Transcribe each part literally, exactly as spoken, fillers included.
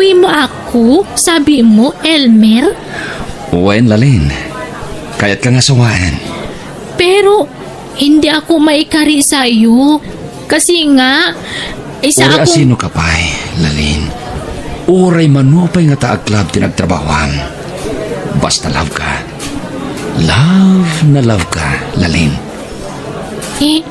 Imo ako, sabi mo, Elmer? Wen, Lalin. Kayatka nga sawaen. Pero, hindi ako maikari sa'yo. Kasi nga, isa Uray akong asino ka pay, Lalin. Uray mano pay nga ta a club ti nagtrabahoam. Basta love ka. Love na love ka, Lalin. Eh,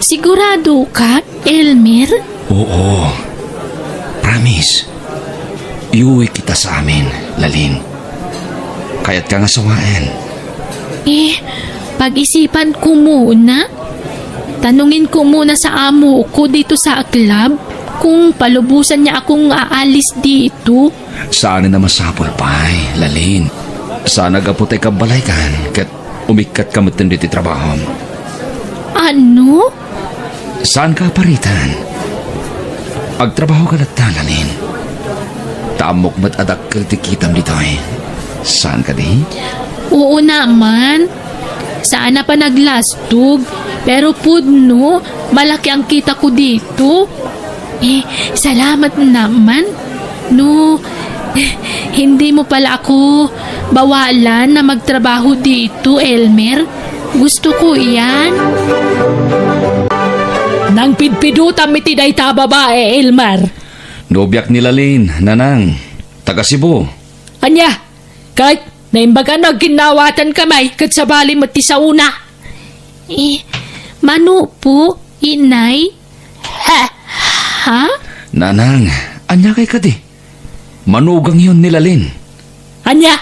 sigurado ka, Elmer? Oo. Promise. Iuwi kita sa amin, Lalin. Kayatka nga sawaen. Eh, pag-isipan ko muna. Tanungin ko muna sa amo ko dito sa club kung palubusan niya akong aalis dito. Saan na masapul pay, Lalin. Sana gapu tay kabbalaykan ket umikkat ka metten ditoy trabahom. Ano? Saan ka aparitan? Agtrabaho ka latta, Lalin. Ta ammok met a dakkel ti kitam ditoy. Saan kadi? Oo naman. Saan a panaglastog, pero pudno, malaki ang kita ko dito. Eh, salamat naman. No, hindi mo pala ako bawalan na magtrabaho dito, Elmer. Gusto ko iyan. Nangpidpidutam iti dayta a babae, Elmer. Nobiak ni Lalin, Nanang. Taga Cebu. Ania? Ket, naimbag a nagginnawatanka met, ket sabali met ti saona. Eh, mano po, inay? Ha? Ha? Nanang, ania kay kadi? Manugangyon ni Lalin. Ania?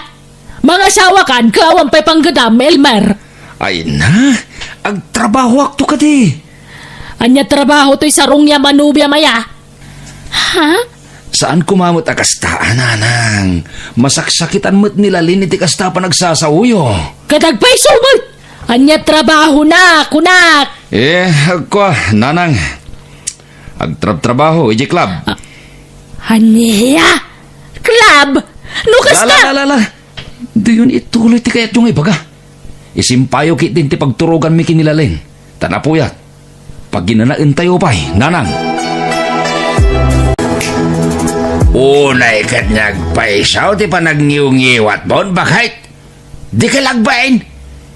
Mangasawakan, ket awan pay panggedam, Elmer? Ay na, agtrabahoakto kadi. Ania trabaho toy sarong ya manubia maya? Ha? Saan koma met a kasta, a, Nanang. Masaksakitan met ni Lalin iti kasta a panagsasaoyo. Ket agpayso met! Ania trabahona, kunak? Eh, agkua, Nanang. Agtrabtrabaho idiay club. Ah, ania? Club? No kasta? La, la, la, la, la. Diyon ituloy ti kayatyo nga ibaga. Isimpayo ketdin ti pagturoganmi ken ni Lalin. Ta napuyat. Paginanaentayo pay, Nanang. Unay ket nga agpayso ti panagniwngiwatmon, baket. Dika la agbain.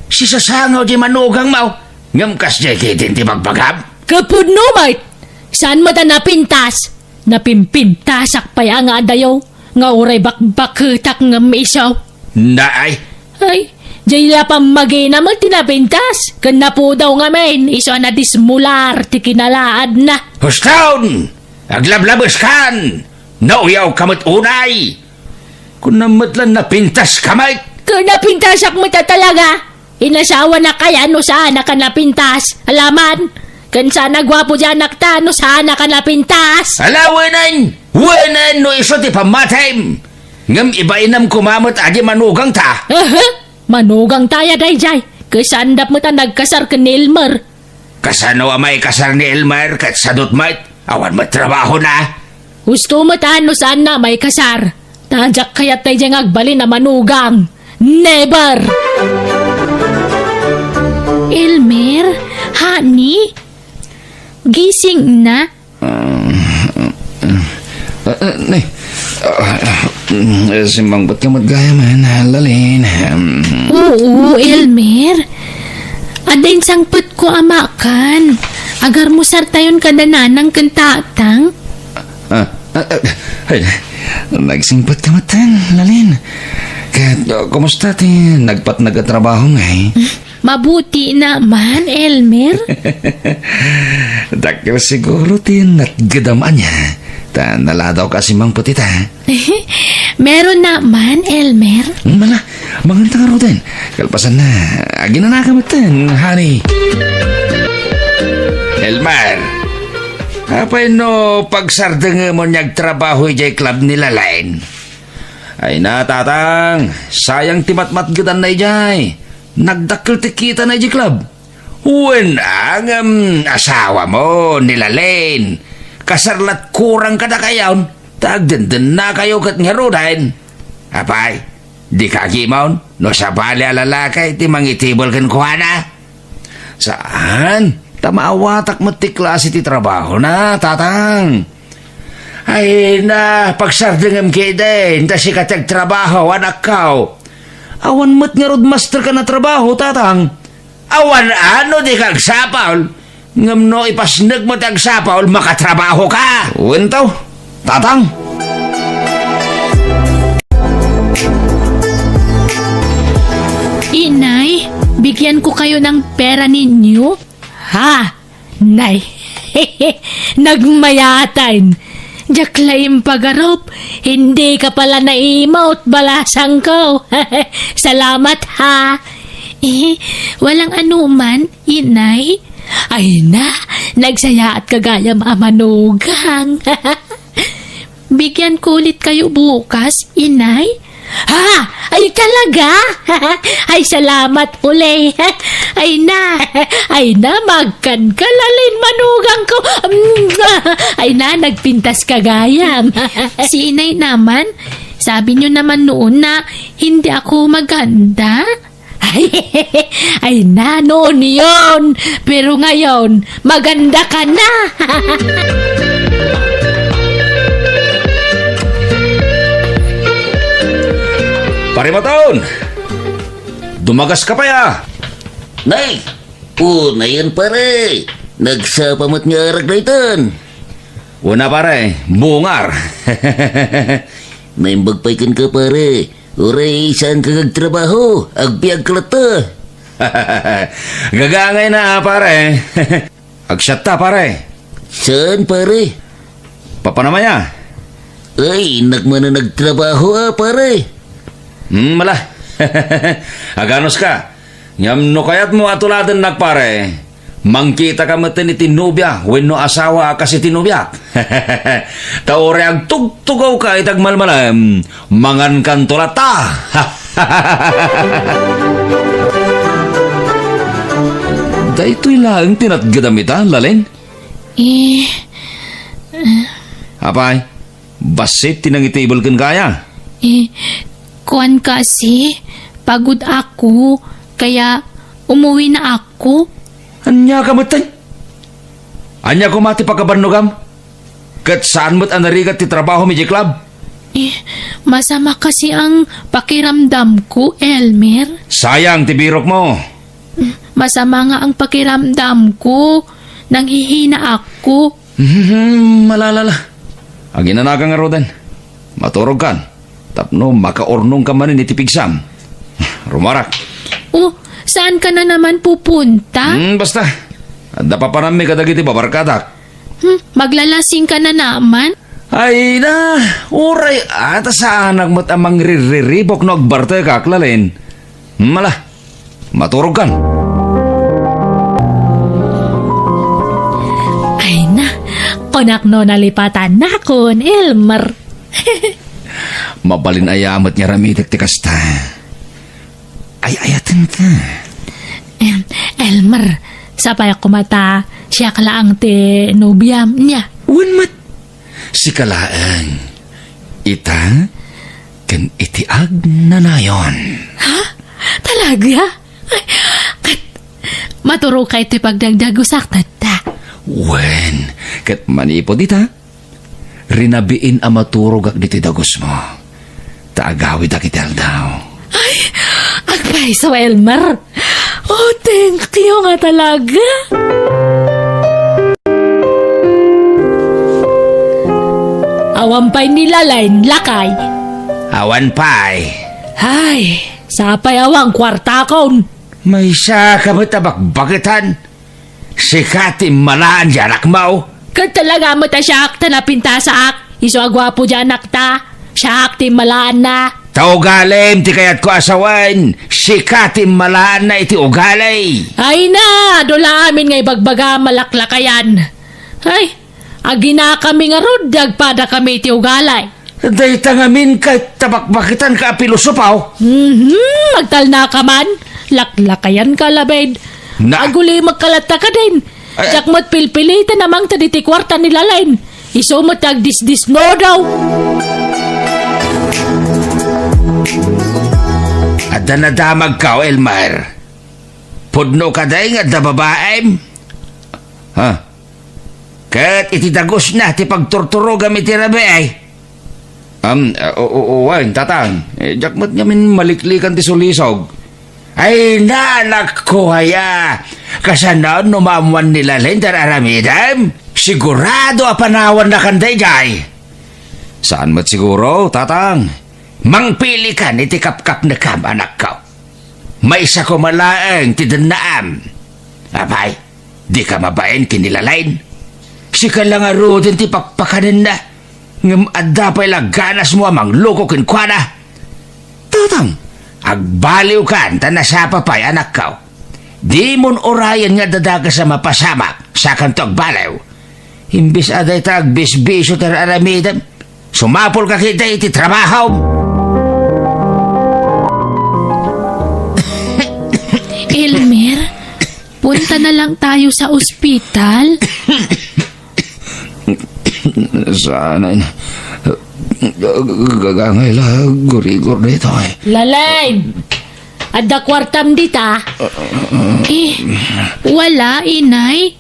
Sisasangaw diay manugangmo. Ngem kasdiay ketdin ti bagbagam. Ket pudno met. Saan met a napintas? Napimpintasak pay a nga adayo, nga uray bakbaketak ngem isu. Naay. Ay, diay la pammagina met ti napintas, ken napudaw ngamin, isu a nadismular ti kinalaadna. Huston! Aglablabeskan! Nauyawka met unay! Kunam met la napintaska met! Ket napintasak met a talaga! Inasawanak aya no saanak a napintas? Alaman, ken saan a guapo diay anakta no saanak a napintas? Ala, wenen! Wenen no isu ti pammatim! Ngem ibainam koma met a diay manugangta. Aha! Manugangta aya daydiay? Ket saandap met a nagkasar ken ni Elmer. Kasano a maikasar ni Elmer ket sadut met? Awan met trabahona. Husto met a no saanna maikasar. Ta diak kayat daydiay nga agbalin a manugang. Never! Elmer, honey, gising na. Ah, ah, ah, nay, ah, ah, mm, simmangpetka met gayam, Lalin. Mm. Oo, Elmer. Adda insangpetko a makan. Agarmusartayon kada nanang ken tatang. Ah, ah, ah, ay, nagsingpetka met, Lalin. Ket, uh, kumusta ti nagpatnag a trabaho ngay? Mabuti naman, Elmer. Dakkel siguro ti natgedam ania. Ta naladawka a simmangpet ita. Meron naman, Elmer. Mala, manganta ngaruden. Kalpasanna, aginanaka metten, honey. Elmer, apay no pagsardengemon nga agtrabaho idiay club ni Lalin? Ay na, Tatang, sayang ti matmatgedanna idiay. Nagdakkel ti kitana idiay club. Wen a, ngem asawamo ni Lalin. Kasar lat kurang kadakayon, ta agdendennakayo ket ngaruden. Apay, dika agimon no sabali a lalaki ti mangitibel kenkuana? Saan, ta maawatak met ti klase ti trabahona, Tatang. Ay na, pagsardengem ketdin, ta sika ti agtrabaho, anakko. Awan met ngarud masterka a trabaho, tatang. Awan a no dika agsapul, ngem no ipasnekmo ti agsapul, makatrabahoka. Wen to, tatang. Inay, bigyan ko kayo ng pera ninyo? Ha? Nay, nagmayatan. Diak la impagarup, hindi ka pala naimawt, balasangko. Salamat, ha. Eh, walang anuman, inay. Ay na, nagsayaat ka gayam a manugang. Bigyan ko ulit kayo bukas, inay. Ha? Ay, talaga? Ay, salamat uli. Ay na, ay na, magkan ka, Lalin, manugang ko. Ay na, nagpintas ka gayam. Si inay naman, sabi niyo naman noon na hindi ako maganda. Ay, ay na, noon yun. Pero ngayon, maganda ka na. Pare Maton, dumagas ka pay a. Nay, o, nayon, pare. Nagsapa met nga arag daytan. Una, pare, bungar. Naimbag pay kenka, pare. Uray, saan ka agtrabaho? Agbiag ka latta. Gagangay na, pare. Agsiatta, pare. Saan, pare? Papanamaya. Ay, innak man a nagtrabaho, a, pare. Hmm, mala. Aganos ka. Ngem no kayatmo a tuladennak, pare, mangkita ka metten iti nobia wenno asawa a kas iti nobiak. Ta uray agtugtugawka iti agmalmalem, mangankanto latta. Daytoy laeng ti natgedam ita, Lalin? Eh, Apay, bassit ti nangitibel kenka aya? Eh, kuan kasi, pagod ako, kaya umuwi na ako. Ania ka metten? Ania koma ti pakabannogam? Ket saan met a narigat ti trabahom idiay club? Eh, masama kasi ang pakiramdam ko, Elmer. Sayang ti birokmo. Masama nga ang pakiramdam ko. Nanghihina ako. Hmm, malalala. Aginanaka ngaruden. Maturogkan. Tapno makaurnongka manen iti pigsam. Rumarak. Oh, saan ka na naman pupunta? Hmm, basta. Adda papanammi kadagiti babarkadak. Hmm, maglalasing ka na naman? Ay na, uray ata saanak met a mangririribok no agbartekak, Lalin. Mala, maturogkan. Ay na, kunak no nalipatanakon, Elmer. Mabalin aya met nga aramidak ti kasta. Ay-ayatenka. Em, Elmer, sapay a koma ta siak laeng ti nobiam, nia? Wen met, sika laeng. Ita, ken iti agnanayon. Ha? Talaga? Ay, ket maturogka iti pagdagdagusak, tatta. Wen, ket manipud ita, rinabiin a maturogak ditoy dagusmo, ta agawidak iti aldaw. Ay, agpayso, Elmer. Oh, thank you nga talaga. Awan pay ni Lalin, lakay. Awan pay. Ay, sapay awan kuartakon. Maysa ka met a bakbaketan. Sika ti immalaan ti anakmo. Ket talaga met a siak ta napintasaak, isu a guapo ti anakta. Siak ti immalaanna. Ta ugalim ti kayatko a sawen, sika ti immalaanna iti ugali. Ay na, adu la amin nga ibagbagam a laklakayan. Ay, aginakami ngarud, agpadakami iti ugali. Dayta ngamin ket ta bakbaketanka a pilosopo. Mhm, agtalnaka man. Laklakayanka, labed. Na- Agulimekka latta kadin. Ay, diak met pilpilitan a mangted iti kuarta ni Lalin. Isu met ti agdisdisno daw. Adda nadamagka, Elmer. Pudno kadin nga adda babaem? Ha? ket iti dagusna ti pagturturogam iti rabii. Am, o, o, o, wen, tatang. Eh, diak met ngamin maliklikan ti sulisog. Ay, nanakko aya! Kasano no maammuan ni Lalin ti ar-aramidem? Sigurado a panawannakan daydiay. Saan met siguro, tatang. Mangpilikan iti kapkapnekam, anakko. Maysa koma laeng ti dennaam. Apay, dika mabain ken ni Lalin. Sika la ngaruden ti pakpakanenna. Ngem adda pay la ganasmo a mangloko kenkuana. Tatang, agbaliwkan ta nasapa pay, anakko. Dimon urayen nga adda dakes a mapasamak, sakanto agbaliw. Imbes a dayta agbisbisio ti ar-aramidem, sumapulka ketdi iti trabahom. Elmer, punta na lang tayo sa ospital. Saan ay na-, gagangay la, gurigor dito eh. Lalay! Adda kuartam dita? Eh, wala, inay.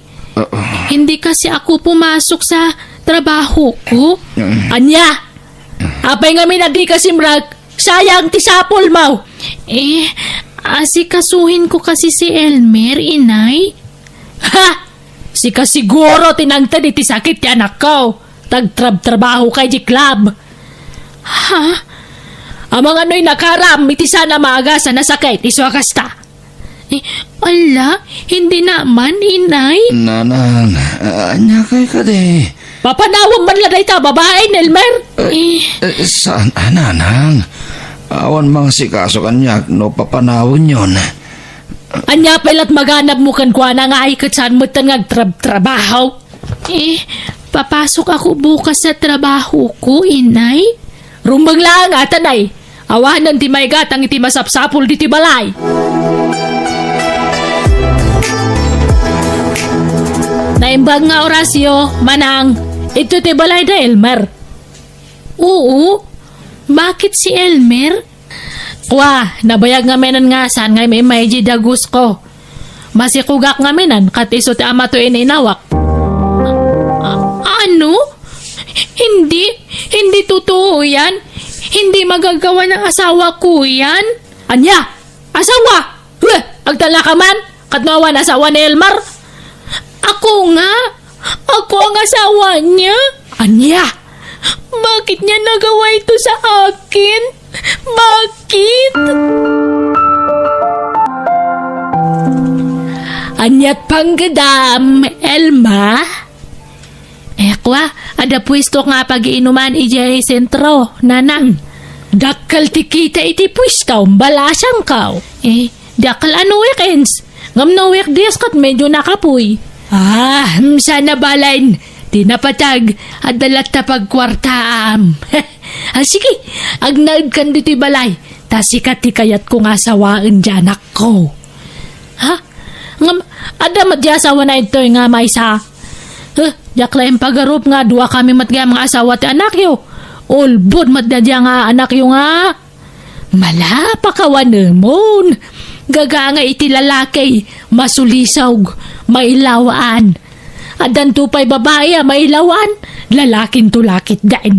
Hindi kasi ako pumasok sa trabaho ko. Ania? Apay ngamin a dika simrek? Sayang ti sapulmo. Eh, asikasuhin ko kasi si Elmer, inay. Ha? Sika siguro ti nangted iti sakit ti anakko. Tagtrabtrabahoka idiay club. Ha? Amangan no inakaram iti saan a maagas a nasakit isu a kasta? Eh, ala, hindi naman, inay. Nanang, ania kay kadi? Papanawem man la dayta a babai, Elmer. Eh, eh, saan a, nanang? Awan mangasikaso kaniak no papanawenyon. Ania pay lat maganabmo kenkuana nga ay ket saan metten nga agtrabtrabaho? Eh, papasok ako bukas sa trabaho ko, inay. Rumbeng laeng, atanay. Awanen ti maigatang iti masapsapul diti balay. Naimbag nga orasyo, manang. Ito ti balay da Elmer. Oo. Bakit si Elmer? Kua, nabayag ngaminen nga saan nga immay idiay dagusko. Masikogak ngaminen, kat isu ti ama to ininawak. A-, ano? Hindi, hindi totoo yan. Hindi magagawa ng asawa ko yan. Ania? Asawa? Weh! Agtalna ka man? Kat no awan asawa ni Elmer? Ako nga. Ako ang asawa niya. Ania? Bakit niya nagawa ito sa akin? Bakit? Aniat panggedam, Elma? Eh, kua, adda puesto nga pagiinuman idiay sentro, nanang. Dakkel ti kita iti puesto, balasangko. Eh, dakkel a no weekends. Ngem no weekdays ket medyo nakapuy. Ah, hmm, sana balen. Ti napateg, adda latta pagkuartaam. Ah, sige, agnaedkan ditoy balay. Ta sika ti kayatko nga asawaen ti anakko. Ha? Ngem, adda met di asawana ditoy nga maysa? Huh, diak la impagarup nga duakami met gayam nga asawa ti anakyo. Ulbod met daydiay nga anakyo nga. Mala, pakawanemon. Gagangay iti lalaki, masulisog, mailawaan. Addanto pay babai a mailawaan, lalakinto la ketdin.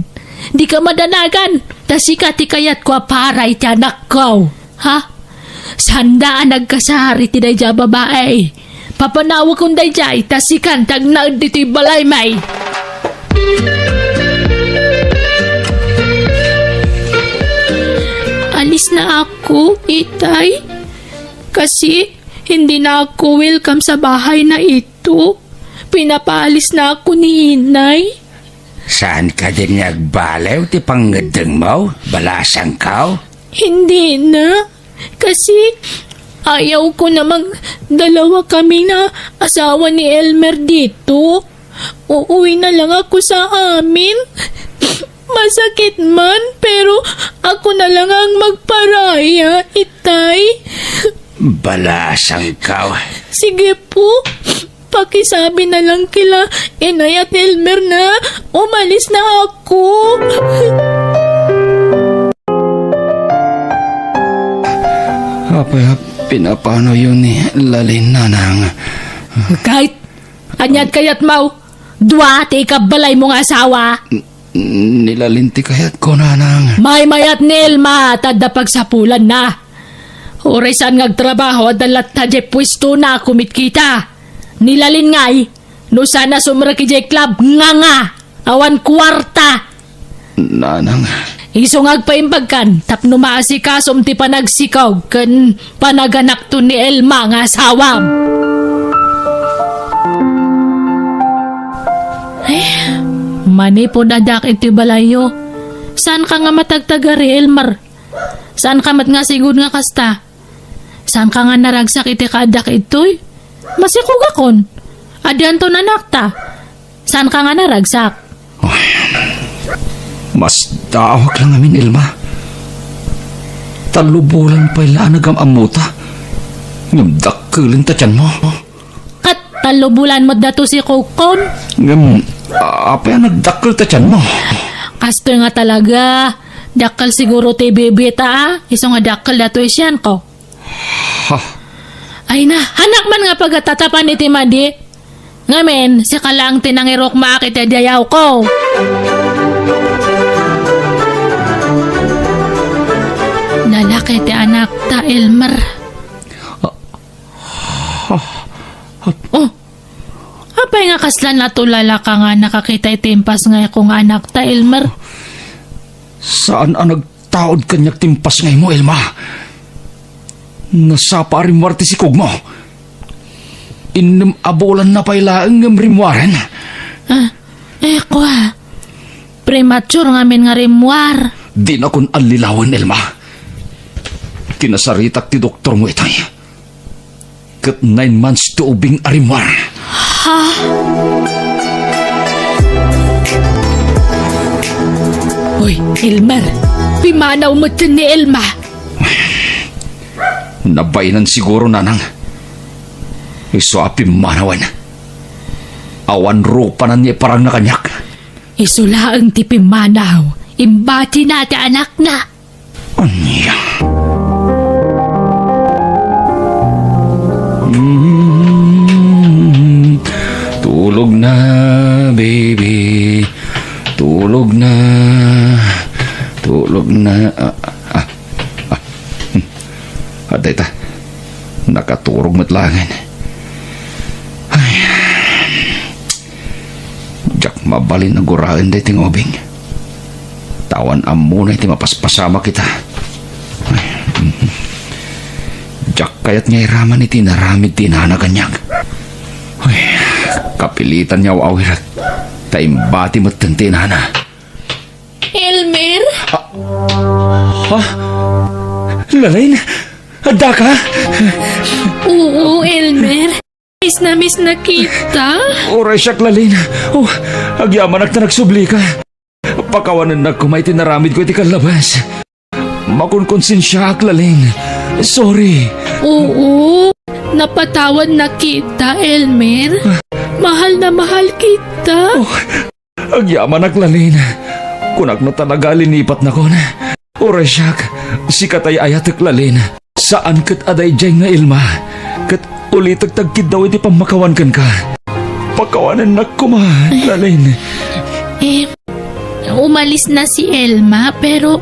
Dika madanagan, ta sika ti kayatko a para iti anakko. Ha? Saanda a nagkasar iti daydiay a babai. Papanawekon daydiay, ta sikan ti agnaed ditoy balaymi. Alis na ako, itay. Kasi hindi na ako welcome sa bahay na ito. Pinapaalis na ako ni inay. Saan ka din nga agbaliw ti pangngeddengmo, balasangko? Hindi na. Kasi ayaw ko na magdalawa kami na asawa ni Elmer dito. Uuwi na lang ako sa amin. Masakit man, pero ako na lang ang magparaya, itay. Balasangko. Sige po. Pakisabi na lang kila inay at Elmer na umalis na ako. Apay a pinapanoyo ni Lalin, nanang? Kahit aniat kayatmo, Dua ti ikabbalaymo nga asawa. N-, ni Lalin ti kayatko, nanang. Maymayat ni Elma, ta adda pagsapulanna. Uray saan nga agtrabaho, adda latta diay puestona a kumitkita. Ni Lalin ngay, no saan a sumrek idiay club, nganga, awan kuarta. Nanang. Isu nga agpaimbagkan tapno maasikasom ti panagsikog ken panaganakto ni Elma nga asawam. Eh, manipud addak iti balayyo, saanka nga matagtagari, Elmer? Saanka met nga sigud nga kasta? Saanka nga naragsak iti kaaddak ditoy? Masikogakon. Addanton anakta. Saanka nga naragsak? Ay, masdaawak la ngamin, Elma. Tallo bulan pay la a nagam-ammota. Ngem dakkelen ta tianmo. Ket tallo bulan met dato sikogkon. Ngem, apay a nagdakkel ta tianmo? Kastoy nga talaga. Dakkel siguro ti bibita, a. Isu nga dakkel datoy sianko. Ha? Ay na, anak man nga pagatatapan iti madi. Ngamin, sika laeng ti nangirukmaak iti dayawko. Lalaki ti anakta, Elmer. Ah, ha? Oh, apay nga kasla natulalaka nga nakakita iti impas nga iko nga anakta, Elmer? Saan a nag- taud kaniak ti impas nga imo, Elma. Nasapa a rimmuar ti sikogmo. Innem a bulanna pay laeng ngem rimmuaren. Ah, eh, kua. Premature ngamin nga rimmuar. Dinakon allilawen, Elma. Kinasaritak ti doktormo itay. Ket nine months ti ubing a rimmuar. Ha? Uy, Elmer, pimanaw metten ni Elma. Nabainan siguro, nanang. Isu a pimmanawen. Awan rupanan nga iparangna kaniak. Isu laeng ti pimmanaw. Imbatina ti anakna. Ania? Mm, tulog na, baby. Tulog na. Tulog na. Ah, ah, ah. Hmm. Adda ita. Nakaturog met laengen. Ay. Diak mabalin a guraen daytoy nga ubing. Ta awan ammona iti mapaspasamak ita. Ay, mhm. Diak kayat nga iraman iti inaramid ti inana kaniak. Ay, kapilitan nga aw-awirek. Ta imbati metten ti inana. Elmer? Ah, ha? Lalin? Addaka? Oo, Elmer. Miss na miss na kita. Uray siak, Lalin. Oh, agyamanak ta nagsublika. Pakawanennak koma iti naramidko iti kallabas. Makonkonsensiaak, Lalin. Sorry. Oo, napatawad na kita, Elmer. Mahal na mahal kita. Oh, agyamanak, Lalin. Kunak no talaga a linipatnakon. Uray siak, sika tay ayatek, Lalin. Saan ket a daydiay nga Elma. Ket ulitek ti agkiddaw iti pammakawan kenka. Pakawanennak koma, Lalin. Eh, umalis na si Elma, pero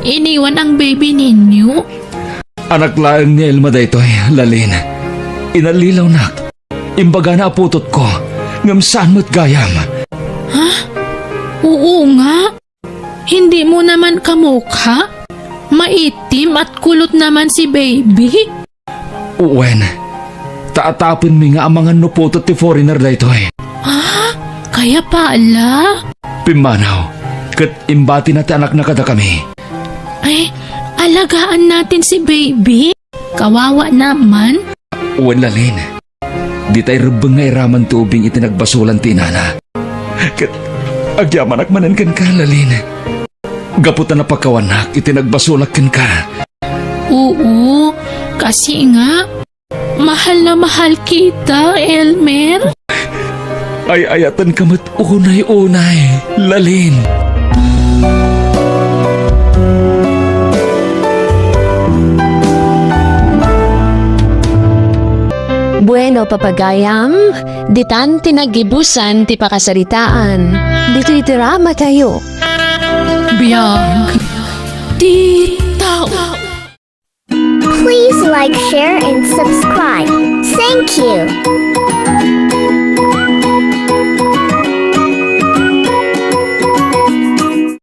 iniwan ang baby ninyo? Anak laeng ni Elma daytoy, Lalin. Inallilawnak. Imbagana a putotko, ngem saan met gayam. Ha? Oo nga. Hindi mo naman kamukha? Maitim at kulot naman si baby. Wen, ta atapenmi nga amangan no putot ti foreigner daytoy. Ah, kaya pala? Pimmanaw, ket imbatina ti anakna kadakami. Ay, alagaan natin si baby. Kawawa naman. Wen, Lalin. Ditay rebbeng nga iraman ti ubing iti nagbasolan ti inana. Ket agyamanak manen kenka, Lalin. Gapu ta napakawanak iti nagbasolak kenka. Oo, kasi nga, mahal na mahal kita, Elmer. Ay-ayatenka met unay-unay, Lalin. Buen No papagayam, ditan ti naggibusan ti pakasaritaan. Ditoy drama tayo. Biag ti tao. Please like, share, and subscribe. Thank you.